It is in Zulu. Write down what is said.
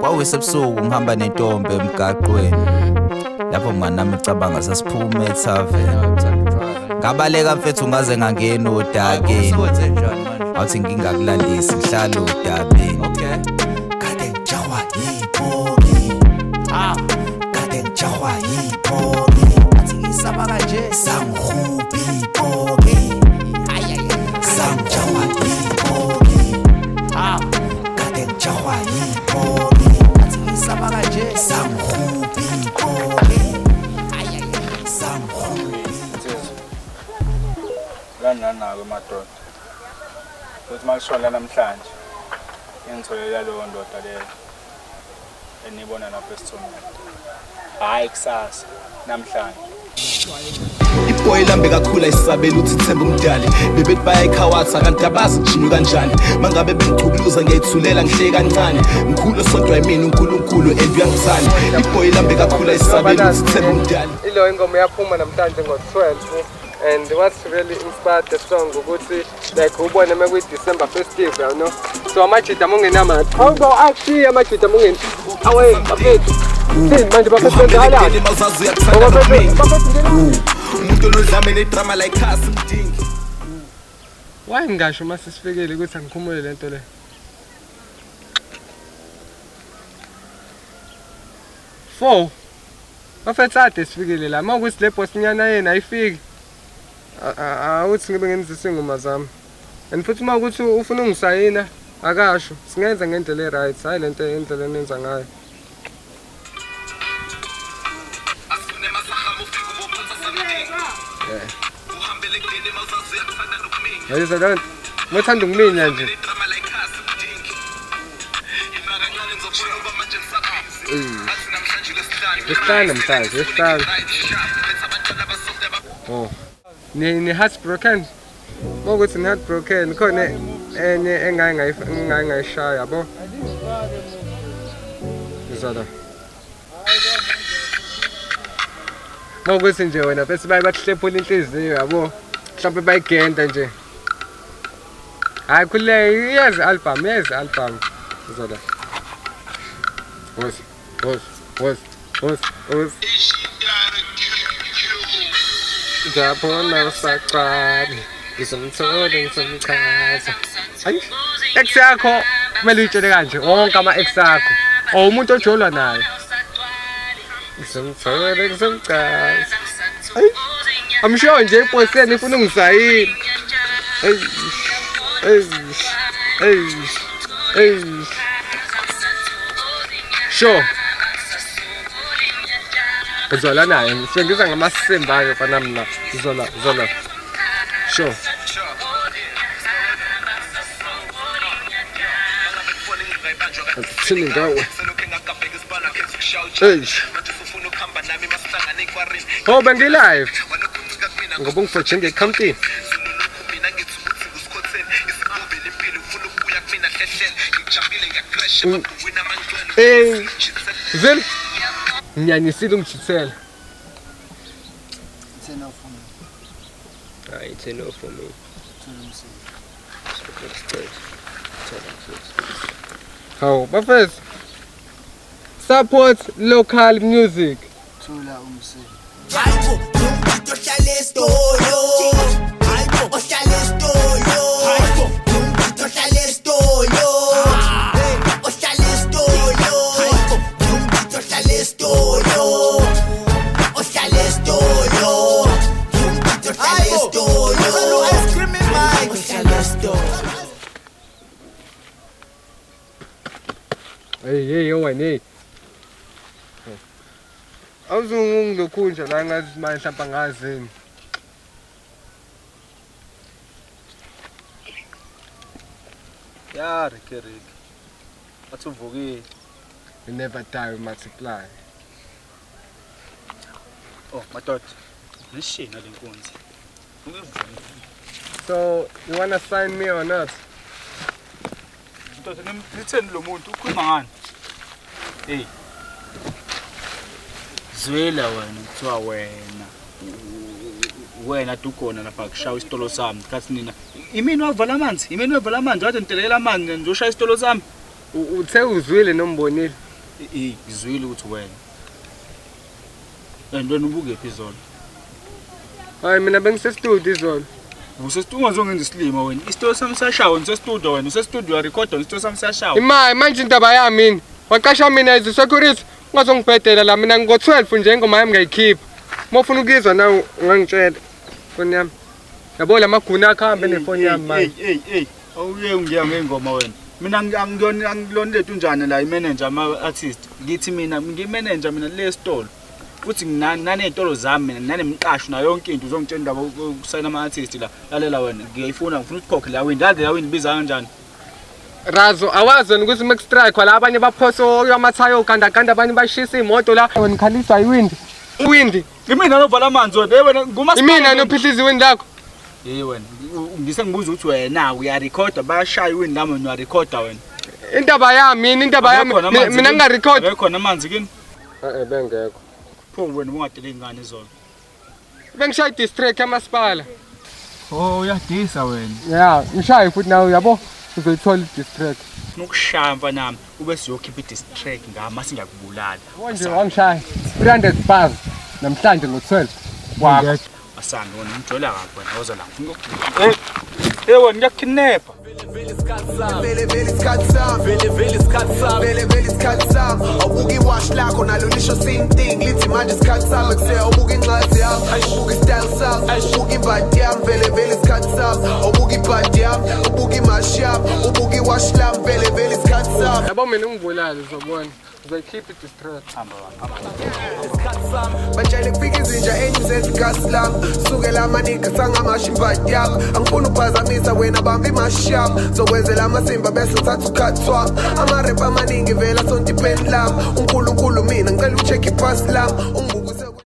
Kwakusebusuku ngihamba nentombi emgaqweni. Lapho mngani nami icabanga sasiphume ethaveni. Ngabaleka mfethu ngaze ngangena odakeni. Awuthi ngingakulandisi ngihlala odabeni. Okay. Kade ngijahwa yipoki. Kade ngijahwa yipoki. Athi ngisaba kanje. Sangihuphi ipoki. Sangijahwa yipoki. Kade ngijahwa yipoki. Athi ngisaba kanje. Sangihuphi ipoki. Sangihuphi. Kanganako madoda. Futhi makushona namhlanje engitholela leyo ndoda leyo enibona lapha esithombeni. Hhayi kusasa, namhlanje. Ibhoyi lambe kakhulu ayisabela uthi themba umdali. Bebethi bayayikhawatha kanti abazi kujinwe kanjani. Mangabe bengichukuluza ngiyayithulela ngihleke kancane. Mkhulu sodwa yimina uNkulunkulu and uyangithanda. Ibhoyi lambe kakhulu ayisabela uthi themba umdali. Ilo ingoma yaphuma namhlanje ngo-12, and what really inspired the song ukuthi like ubone mekuyi-December festive. So amajida mongenamali awubo ashiye amajida mongeni awe bafethu thini manje bafethu kwenzakalani? Mawuzazi uyakuthanda nokuningi. Umuntu onodlame nedrama la ekhasi mdingi. Why ngingasho uma sesifikile ukuthi angikhumule lento le? 4 bafethu ade sifikile la uma ukuthi le bhosinyana yena ayifiki, awuthi ngibe ngenzisa iy'ngoma zami, and futhi uma ukuthi ufuna ungisayina akasho, singenza ngendlela e-right, hhayi lento indlela enenza ngayo. Yayizwa leyo nto? Uma uthanda ukuminya nje. Lesihlanu namhlanje, lesihlanu. Oh. Ni heartbroken? Uma ukuthi ni heartbroken khona enye engake ngayishaya yabo. Ngizwa la. Uma ukuthi nje wena bese baye bakuhlephula inhliziyo yabo. Mhlawumbe bayigenda nje. Hayi khululeka, iyeza i-album, iyeza i-album. Ngizwa la. Woza, woza, woza, woza, woza. Ngiyabona usaqali. Ngizomthola ngizomchaza. Ayi, ex yakho kumele uyitshele kanje wonke ama ex akho. Or umuntu ojolwa naye. Ngizomthola ngizomchaza. Ayi, I'm sure nje iposeni ifuna ungisayina. Hey, hey, hey, hey. Sure. Zola naye, ngisengiza ngamasimba ke fana mina. Zola, zola. Sure. Thini ngawe? Hey. Oh, bengi-live. Ngoba ungifoje ngekhampini. Hey. Zil. Nginyanyisile ungijithela. It's a no for me. Hayi, it's a no for me. Thola umsebenzi. Hawu, bafethu. Support local music. Thola umsebenzi. Hayibo, lo mjito ohlala esitolo. Hayibo, ohlala esitolo. Hayibo, lo mjito ohlala esitolo. Hey, ohlala esitolo. Hayibo, lo mjito ohlala esitolo. Ohlala esitolo. Lo mjito ohlala esitolo. Ice cream in my Ohlala esitolo. Hey, hey, wena hey. Awuzungilokhunja la ngazi manje mhlawumbe angazini. Ya Ricky Ricky. Athi uvukile. We never die, we multiply. Oh madoda. Nishina lenkunzi. Ungivume. So, you wanna sign me or not? Ndoda nitheni lo muntu ukhuluma ngani? Hey. Zwela wena kuthiwa wena wena dugona lapha kushaya isitolo sami kathi nina imini wavala amanzi, imini wavala amanzi, wathi ngitelekela amanzi ngizoshaya isitolo sami. Uthe uzwile nombonile. Ngizwile ukuthi wena. And wena ubukephi izolo? Hayi mina bengisestudio izolo. Usestudio ungazongenza isilima wena. Isitolo sami siyashawa, usestudio wena, usestudio uyarekhoda, isitolo sami siyashawa. Imali manje indaba yami yini? Waqasha mina as security ungazongibhedela la mina ngo-12 nje ingoma yami ngayikhipha. Uma ufuna ukuyizwa nawe ungangitshela. Ifoni yami. Yabo la maguna akho ahambe nefoni yami manje. Hey hey, awuye ungiya ngengoma wena. Mina angiyona angilona lethu njani la i-manager ama-artist. Ngithi mina ngi-manager mina le sitolo. Futhi nginaney'tolo zami mina nanemqasho nayo yonke into uzongitshela indaba yokusayina ama-artist la. Lalela wena ngiyayifuna ngifuna ukuthi ukhokhe la windi. Lade la windi ibiza kanjani? Razo awazi wena ukuthi uma kustrike la abanye baphosa amathayi ogandaganda abanye bashisa iy'moto la. Wena ukhaliswa iwindi. Iwindi. Imina novala amanzi wena. Hey wena ngumasipala. Imina nophihliza iwindi lakho. Hey wena ngise ngibuza ukuthi wena uyarekhoda bayashaya iwindi lami wena uyarekhoda wena. Indaba yami yini indaba yami mina ngingarekhodi. Akekho amanzi kini? Bengekho. Pho wena ubungadele ingane izolo. Bengishaya i-district yamasipala. Oh uyadisa wena. Yeah, ngishaye futhi nawe uyabo uzoyithola i-district. Nokushaya mfanami ube siyokhipha i-district ngama singakubulala. Manje wangishaya 300 bars namhlanje ngo-12. Wakho. Asami wena ungijola kabi wena woza la. Hey wena ngiyakukidnapha. Vele vele isikhathi sami, vele vele isikhathi sami, vele vele isikhathi sami. Awubuka iwashi lakho nalo lisho same thing. Lithi manje isikhathi sami kuse awubuka incwadi yami, ubuka istyle sami, ubuka ibhadi yami, vele vele isikhathi sami. Awubuka ibhadi yami, ubuka imashi yami, ubuka iwashi lami, vele vele isikhathi sami. Yabo mina ungibulale uzobona. Uzoyikhipha i-district. Hamba hamba. Batshele kufika izinja enyuze igasi lami. Sukela amanika sangamasha imbadi yami. Angifuni ukuphazamisa wena bamba imashi yami. Zokwenzela amasimba bese uthatha ukhathwa. Amarep amaningi vela sonke ipeni lami. uNkulunkulu mina ngicela ucheck iphasi lami.